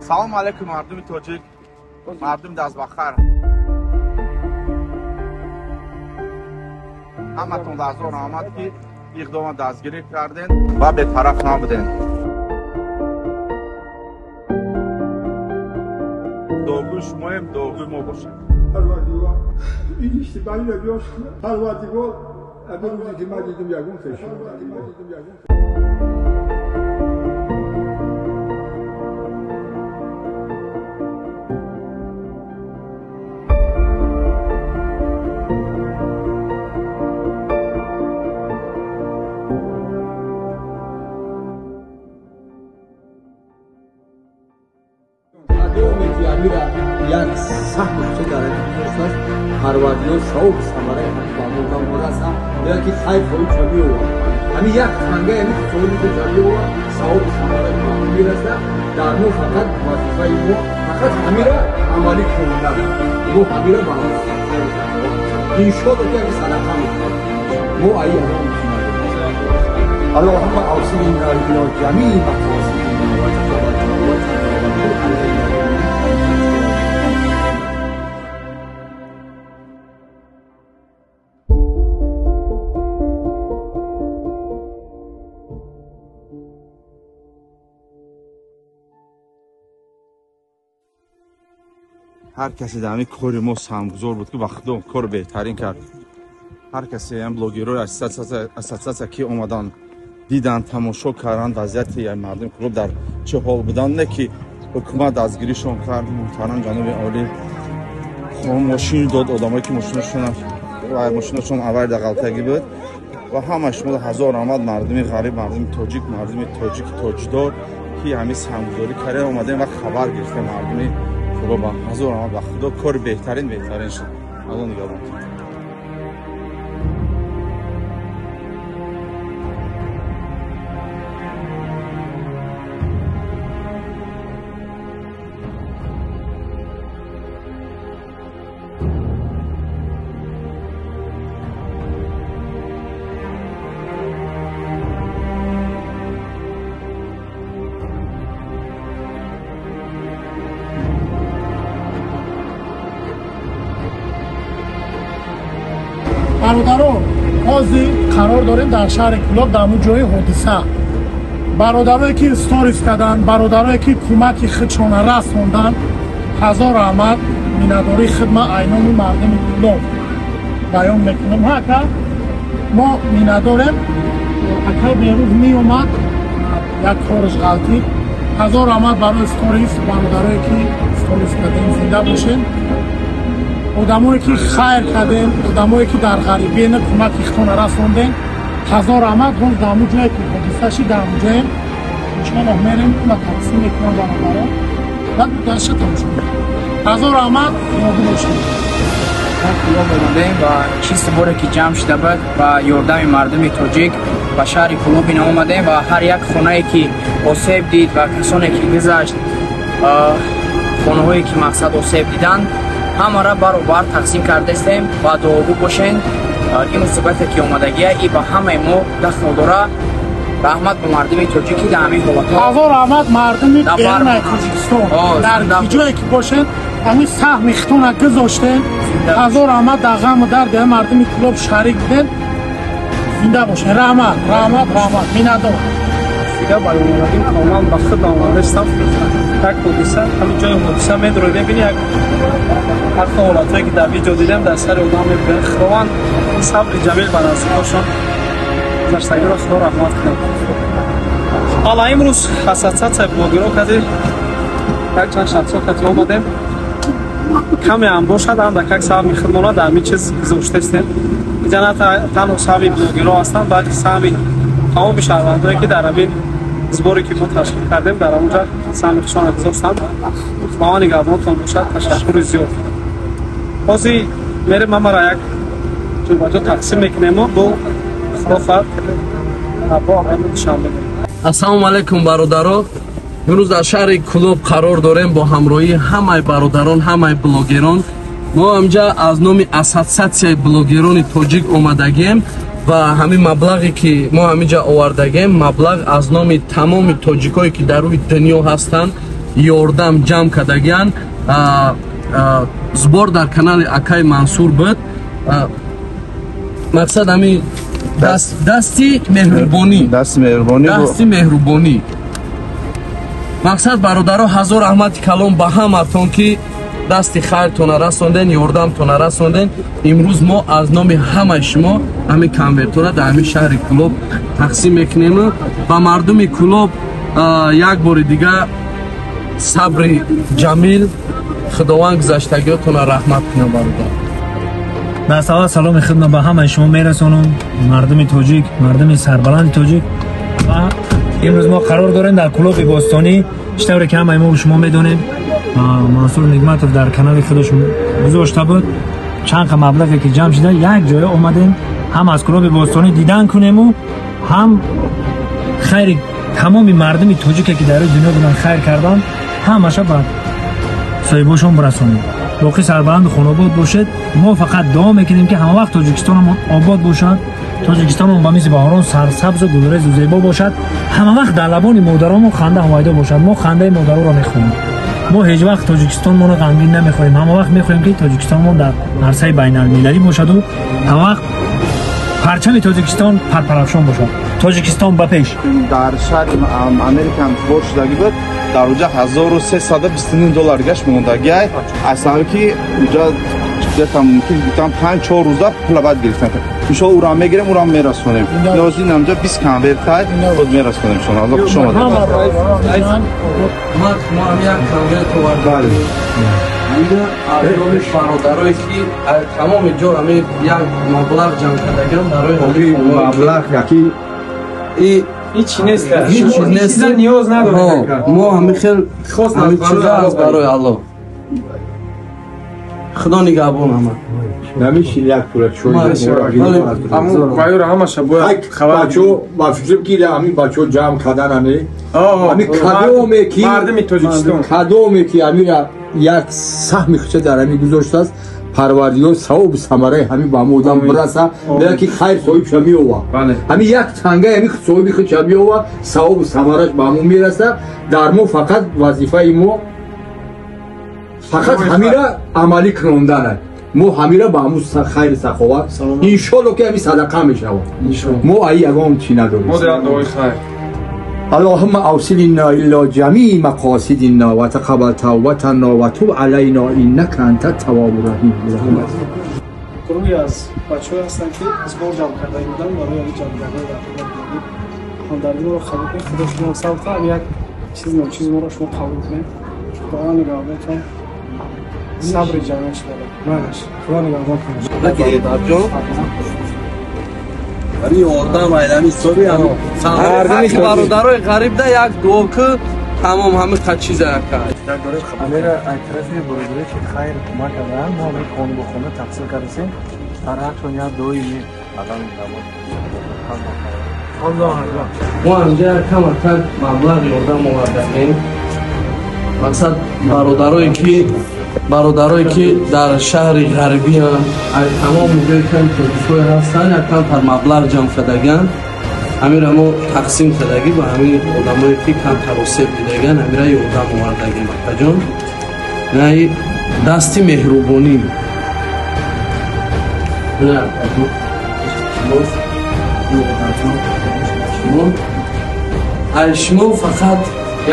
Салом алейкум, мардуми тоҷик, мардуми дастбахар. Ҳаматон ҳазор раҳмат, ки иқдома дастгирӣ кардем ва бетараф набудем. Дуогӯи шумоем, дуогӯи мо бошед. Парвардигор, ин иштибоҳиро биёш. Парвардигор, агар рӯзе ки ман дидам ягон фешон. Як сахт дар Парвардигор савоби самараи ҳамин ба мо расам, яки хайр хоҳи ҷамъ ҳамин як танга, яъне соҳиби ҷамъ савоби самараи ба мо мерасад. Дар мо фақат вазифаи мо фақат ҳамира амалӣ кунондан, мо ҳамира ба иншоалло ки яки садақа мекунем, мо аи амал мекунем. Аллоҳумма авсилна ила ҷамии мақосидина ва тақаббал алайна. Ҳар касе дар ҳамин кори мо саҳмгузор буд, ки ба худо кор беҳтарин кард. Ҳар касе ҳам блогерҳои ассотсиатсия ки омадан, дидан, тамошо карданд вазъияти мардуми Кӯлоб дар чӣ ҳол буданд, не ки ҳукумат дастгиришон кард. Муҳтарам ҷаноби олӣ мошин дод одамое ки мошинашон аввал дар ғалтагӣ буд ва ҳама шумо ҳазор раҳмат, мардуми ғариб, мардуми тоҷик, мардуми тоҷики тоҷдор, ки ҳамин саҳмгузорӣ кардем, омадем ва хабар гирифтем мардуми Кӯлоб. Ҳазор раҳмат, ба худо кори беҳтарин беҳтарин шуд. Алло нигаҳбон. Бародарон, ҳозир қарор дорем дар шаҳри Кӯлоб, дар ҳамун ҷои ҳодиса. Бародарое ки сторис карданд, бародарое ки кӯмаки худшона расонданд, ҳазор раҳмат. Миннатдории хидмат айноми мардуми Кӯлоб баён мекунам. Ҳака мо миннатдорем. Акай Берӯз меомад, як кориш ғалтид. Ҳазор раҳмат барои сторис, бародарое ки сторис кардем, зинда бошед. Одамое ки хайр кардем, одамое ки дар ғарибиена кӯмаки худтона расондем, ҳазор раҳмат. Ҳоз дар ҳамун ҷое ки ҳодиса шид, дар ҳамун ҷоем. Иншоаллоҳ мерем, пула тақсим мекунам бародарон, баъд даша тамошо мекунам. Ҳазор раҳмат, роҳӣ бошед. Мо Кӯлоб омадем ва чист боре ки ҷамъ шуда буд ба ёрдами мардуми тоҷик ба шаҳри Кӯлоб ина омадем ва ҳар як хонае ки осеб дид ва касоне ки гузашт, хонаҳое ки мақсад осеб диданд, ҳамаро баробар тақсим кардастем ва дуогӯ бошен. Ин мусибате ки омадагия и ба ҳамаи мо дахл дора. Раҳмат ба мардуми тоҷикӣ дар ҳамин ҳолатҳо. Ҳазор раҳмат мардуми берунаи Тоҷикистон, дар ҷое ки бошед, ҳамин саҳми худтона гузоштем. Ҳазор раҳмат, дар ғаму дарди мардуми Кӯлоб шарик будем. Зинда бошед. Раҳмат, раҳмат, раҳмат. Миннатдор. Дига баёномадим комилан ба худ омадастам. Як ҳодиса, ҳамин ҷои ҳодиса медрои мебини, як ҳар хел ҳолатҳое ки дар видео дидем дар сари одам мебинад. Худованд сабри ҷамил ба насибҳошон, гузаштагиро Худо раҳмат кунад. Ҳала имрӯз ассотсиатсияи блогерҳо кади якчанд шахсҳо кати омадем, каме ҳам бошад, андак як саҳми худмона дар ҳамин чиз гузоштастем. Инҷа на танҳо саҳми блогерҳо ҳастанд, балки саҳми тамоми шаҳрвандое ки дар ҳамин сборе ки мо ташкил кардем, дар онҷа саҳми худшонро гузоштанд. Ба ман нигаҳбонтон бошад. Ташаккури зиёд. Ҳозир мерем, ҳамаро як ҷо ба ҷо тақсим мекунему бо худо хоҳад бо ҳамин Душанбе. Ассалому алайкум, бародаро. Имрӯз дар шаҳри Кӯлоб қарор дорем бо ҳамроҳии ҳамаи бародарон, ҳамаи блогерон. Мо ҳамҷа аз номи ассотсиатсияи блогерони тоҷик омадагием ва ҳамин маблағе ки мо ҳаминҷа овардагем, маблағ аз номи тамоми тоҷикое ки дар рӯи дунё ҳастанд. ёрдам ҷамъ кардагиян. Сбор дар канали акай Мансур буд. Мақсад ҳамин дасти меҳрубонӣ, дасти меҳрубонӣ. Мақсад бародаро, ҳазор раҳмати калом ба ҳаматон ки дасти хайртона расонден, ёрдамтона расонден. Имрӯз мо аз номи ҳамаи шумо ҳамин конвертора дар ҳамин шаҳри Кӯлоб тақсим мекунем. Ба мардуми Кӯлоб як бори дига сабри ҷамил, Худованд гузаштагиётона раҳмат кунад бародар. Ба аввал саломи худро ба ҳамаи шумо мерасонам, мардуми тоҷик, мардуми сарбаланди тоҷик. Ва имрӯз мо қарор дорем дар Кӯлоби бостонӣ, чӣ тавре ки ҳамаи мо шумо медонем, Мансур Нигматов дар канали худаш гузошта буд. Чанд қа маблағе ки ҷамъ шуда, як ҷоя омадем, ҳам аз Кӯлоби бостонӣ дидан кунему, ҳам хайри тамоми мардуми тоҷике ки дар рӯи дунё буданд хайр кардан, ҳамаша ба соҳибошон бирасонем. Боқӣ сарбаланду хонобод бошед. Мо фақат дуо мекунем ки ҳама вақт Тоҷикистонамон обод бошад, Тоҷикистонамон ба мисли баҳорон сарсабзу гулрезу зебо бошад, ҳама вақт дар лабони модаронмон ханда ҳувайдо бошад. Мо хандаи модаронро мехоҳем. Мо ҳеҷ вақт Тоҷикистонмонро ғамгин намехоҳем. Ҳама вақт мехоҳем ки Тоҷикистонмон дар арсаи байналмилалӣ бошаду ҳама вақт парчами Тоҷикистон парпарафшон бошад. Тоҷикистон ба пеш. Дар шаҳри Америка ҳам бор шудагӣ буд, дар уҷа 1329 доллар гашт мондагиай. Аз сабаби ки уҷа где-то мумкин гуфтам 5-4 рӯза пула баъд гирифтан. Иншоалло ура мегирем, ура мерасонем. Ниёзи инамҷа 20 конверт худ мерасонем шумо. Аллоҳ хуш омадед. Ма ҳам як конверт овардам. Инҷа аз номи бародарое ки тамоми ҷо ҳамин як маблағ ҷамъ кардагиам барои ҳамин маблағ яки ҳеҷ нест, ҳеҷ нест, ниёз надорем. Мо ҳамин хел ҳамин чиза аз барои Аллоҳ. Худо нигаҳбон ҳама. Намешин як пула чой. Аммо вайро ҳамаша бояд хабар. Бачо, ба фикрам ки ҳамин бачо ҷамъ кардан ане. Ҳамин кадоме ки мардуми Тоҷикистон, кадоме ки ҳамира як саҳми худша дар ҳамин гузоштааст, Парвардигор савобу самараи ҳамин ба ҳамон одам бираса, ки хайр соҳибша меова. Ҳамин як тангаи ҳамин соҳиби худша меова, савобу самараш ба ҳамон мераса. Дар мо фақат вазифаи мо фақат ҳамира амалӣ кунондан. Мо ҳамира ба ҳамун хайри саховат иншолло ки ҳамин садақа мешавад. Мо аи ягон чӣ надорем. Мо дорем дуои хайр. اللهم اوصلنا الى جميع مقاصدنا وتقبل توبتنا وتب علينا انك انت التواب الرحیم. گروهی از بچه‌ها هستن که сбор ҷамъ карда буданд барои ҳамин ҷамъгардии дар ҳамдардии моро қабул кунед. Худо шумо савта ҳам як чиз ночиз моро шумо қабул кунед. Худованд нигаҳбонтон. Сабри ҷамъ шуда. Худо нигаҳбон кунад. Бародарҷон, ҳамин ёрдам ҳамин ҳисоби ҳамин бародарои ғариб да як дуо ки тамом ҳамин қа чиза яка. Амира аз тарафи бародаре ки хайр кӯмак карданд, мо ҳамин хона ба хона тақсим кардем. Дар ҳақшон як дуои нек. Аллоҳ акбар. Мо ҳамҷа камакак маблағ ёрдам овардаем. Мақсад бародарое ки дар шаҳри ғарбиянд, аз тамоми ҷои кам тоҷикҳое ҳастанд, як камтар маблағ ҷамъ кардагианд, ҳаминро мо тақсим кардагӣ ба ҳамин одамое ки камтар осеб дидагианд, ҳаминро ёрдам овардагем. Акаҷон, наи дасти меҳрубонӣ. Аз шумо фақат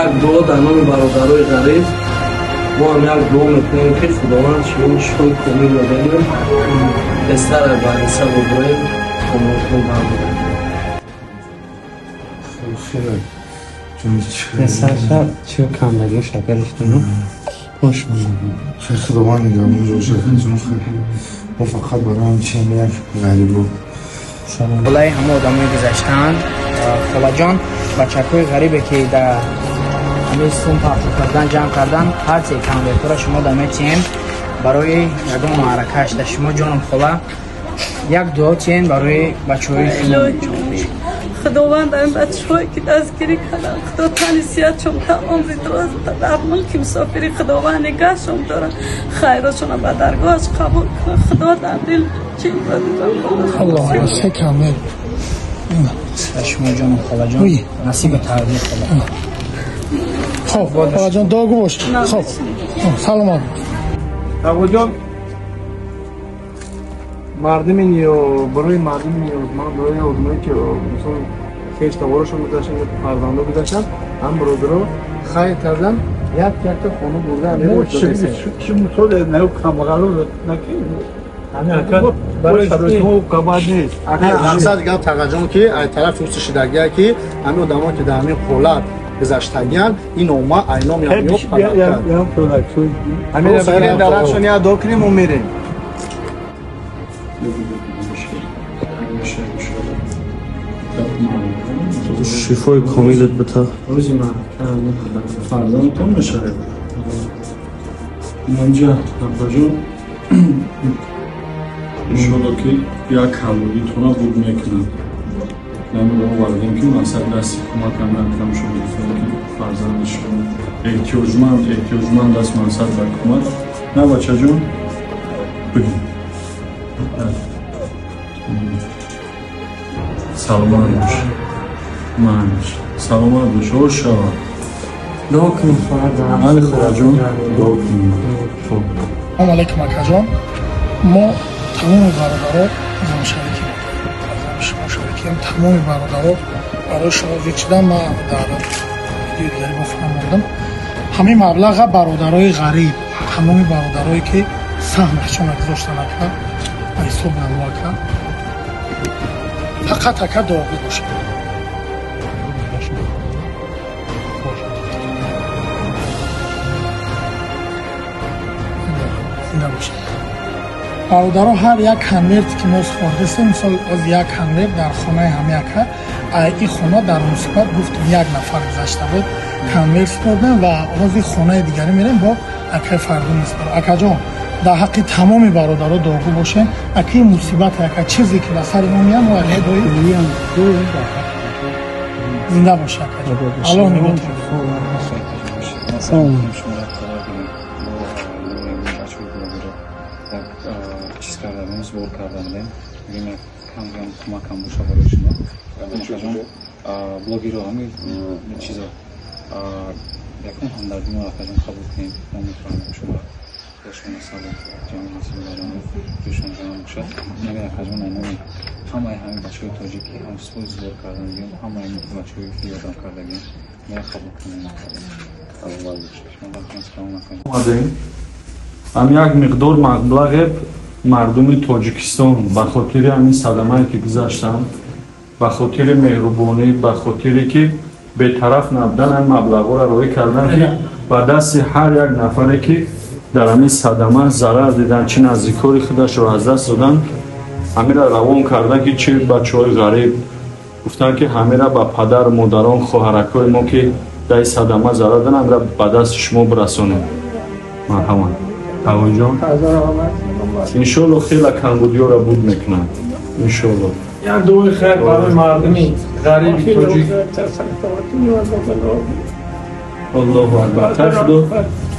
як дуо дар номи бародарои ғариб. Мо ҳам як дуо мекунем ки Худованд шумо шифои комил додем, тезтар аз барниса бубурем, комилтон бардорем. Чӣ камдагӣ шакаришто Бош. Хеле Худованд нигаҳбон бошад. Мо фақат барои ҳамчин як ғарибо. Болаи ҳама одамои гузаштаанд. Холаҷон, бачакҳои ғарибе ки дар ҳамин сум партов кардан, ҷамъ кардан, ҳар се конвертора шумо да метиҳем барои ягон маъракаш. Да шумо ҷоном хола як дуо тиҳем барои бачаҳои Худованд ин бачаҳое ки дастгирӣ карданд, Худо тани сиҳатшон та умри дуроз дар мулки мусофири Худованд нигаҳшон дорад, хайрашонро ба даргоҳаш қабул кунад. Худо дар дил чин Аллоҳ се камел. Шумо ҷоном холаҷон насиби тақдир хола. Хоб, холаҷон, дуогӯ бош. Хоб, саломат. Тағоҷон, мардуми барои мардуми ниёзманд, барои одамое ки мисол хеш таворашон гузаштанд ё фарзандо гузаштанд, ҳам бародаро хайр кардан, як якта хона бурда. Мақсад гап тағаҷон ки ай тарафи уси шидагия ки ҳамин одамо ки дар ҳамин ҳолат гузаштагиян, ин ома айном ё дарашон я дуо кунем, мо мерем. Шифои комилат бита. Фарзандтон мешавад. Манҷа аббаҷон, иншоалло ки як ҳамбудитона буд мекунад. Намеро овардем ки мақсад дасти кӯмак ҳам накунам, шумо гуфтем ки фарзанди шумо эҳтиёҷманд аст мақсад ба кӯмак. На бачаҷон, бигӯ. Саломат бош. Манш. Саломат бош. Ош шава. Дуо кунем хоҳар. Мали хоҳарҷон, дуо кунем. Хоб. Салом алейкум акаҷон. Мо тамоми бародаро замшарикем. Шумо шарикем, тамоми бародаро барои шумо зикр шудам, ман дар видеои дигаре бо фаҳмондам. Ҳамин маблаға бародарои ғариб, тамоми бародарое ки саҳм худшона гузоштан ака, ба ҳисоб намо ака. Фақат ака дуогӯ бошед. Зинда бошед. Бародаро, ҳар як конверте ки мо супордастем, мисол оз як конверт дар хонаи ҳами ака, ин хона дар мусибат гуфтем як нафар гузашта буд, конверт супордем ва ози хонаи дигаре мерем бо акаи Фардун месупорем. Акаҷон, дар ҳаққи тамоми бародаро дуогӯ бошем. Акаи мусибат, ака чизе ки ба сари мо меяд, мо акаи дои зинда боша акаҷон. Аллоҳ нигоҳ. Чиз карданем, сбор карданем, мегӯем кам кӯмакам боша барои шумо. Акаҷон, блогеро ҳамин чизо якум ҳамдардӣ мо акаҷон қабул кунем. Мо мефаҳмем шумо шумо салом ҷамъи насибдарон ҷӯшон ҷонон бошад. Мегӯям акаҷон, айноми ҳамаи ҳамин бачаҳои тоҷикӣ ҳам сбор кардангем, ҳамаи бачаҳое ки ёрдам кардагем, моро қабул кунем. Омадем ҳам як миқдор маблағе мардуми Тоҷикистон ба хотири ҳамин садамае ки гузаштанд, ба хотири меҳрубонӣ, ба хотире ки бетараф набудан, ҳамин маблағҳоро роҳӣ кардан ки ба дасти ҳар як нафаре ки дар ҳамин садама зарар дидан, чӣ наздикори худашро аз даст додан, ҳаминро равон кардан ки чӣ бачаҳои ғариб гуфтанд ки ҳаминро ба падару модарон, хоҳаракҳои мо ки дар ин садама зарар дидан, ҳаминро ба дасти шумо бирасонем. Марҳамат. Тағоҷон, иншоалло хеле камбудиёро буд мекунад. Иншоалло. Як дуои хайр барои мардуми ғариби тоҷик. Аллоҳу акбар. Худо,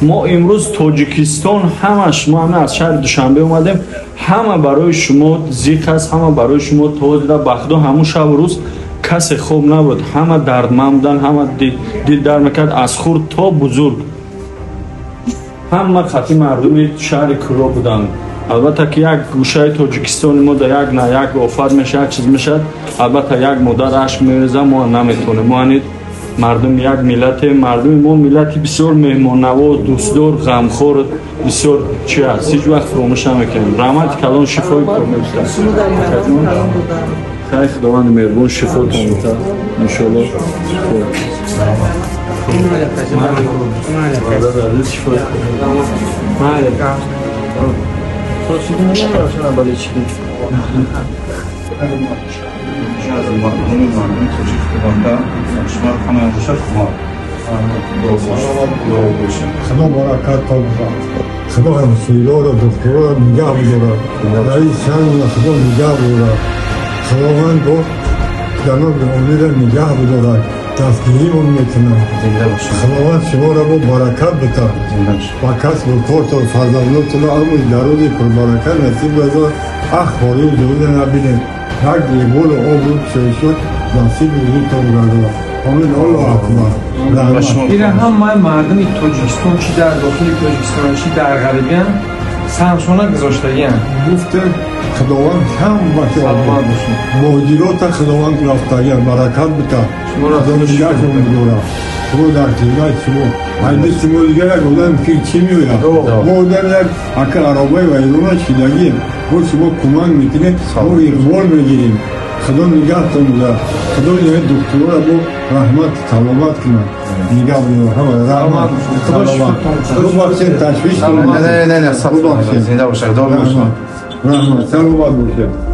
мо имрӯз Тоҷикистон ҳамаш, мо ҳама аз шаҳри Душанбе омадем, ҳама барои шумо зиқ аст, ҳама барои шумо тоҷира. Ба Худо ҳамун шабу рӯз касе хоб набуд, ҳама дардманд буданд, ҳама дил дар мекард, аз хурд то бузург. Ҳама хати мардуми шаҳри Кӯлоб буданд. Албатта ки як гӯшаи Тоҷикистони мо дар як на як офат мешавад, чиз мешавад, албатта як модар ашк мереза, мо наметавонем. Мо ҳанид мардум як миллате, мардуми мо миллати бисёр меҳмоннавоз, дӯстдор, ғамхор, бисёр чи аст, ҳеҷ вақт фуромӯш намекунем. Раҳмати калон, шифои комил. Хайр, Худованди меҳрубон шифотон диҳад иншоалло. Мардуми тоҷик худованда шуморо паноҳ бошад, кӯмак. Худо баракат бошад. Худо ҳамсояро, духтуроро нигаҳ бидорад. Раис шаҳрро Худо нигаҳ бидорад. Худованд бо ҷаноби олиро нигаҳ бидорад. Дастгиримон мекунад. Худованд шуморо бо баракат битад. Ба касбу кортон, фарзандотонро амри дар рӯзи пурбаракат насиб гардад. Ах хорию ҷоиза набинед. Як либолу обрӯ шоишуд насиби рӯзитон гардад. Амин, Аллоҳу акбар. Раҳмат. Ира ҳамаи мардуми Тоҷикистон, чӣ дар дохили Тоҷикистон, чӣ дар ғарибиян, саҳмшона гузоштагиян. Гуфтем, Худованд ҳамаша муҳоҷирота Худованд рафтагиян, баракат бита. Худо нигаҳшон бидорад. Худо дар хидмати шумо. Ай дасти мо дигар як одам ки чӣ меояд? Мо одам як ака аробаи вайрона шидагием. Бо шумо кӯмак мекунед, мо иқбол мегирем. Худо нигаҳтон бидорад. Худо духтурора бо раҳмат саломат кунад. Нигаҳ бидорад. Ҳама раҳмат. Саломат. Худо бахшед, ташвиш Не, не, не, зинда бошед, худо бошед. Раҳмат, саломат бошед.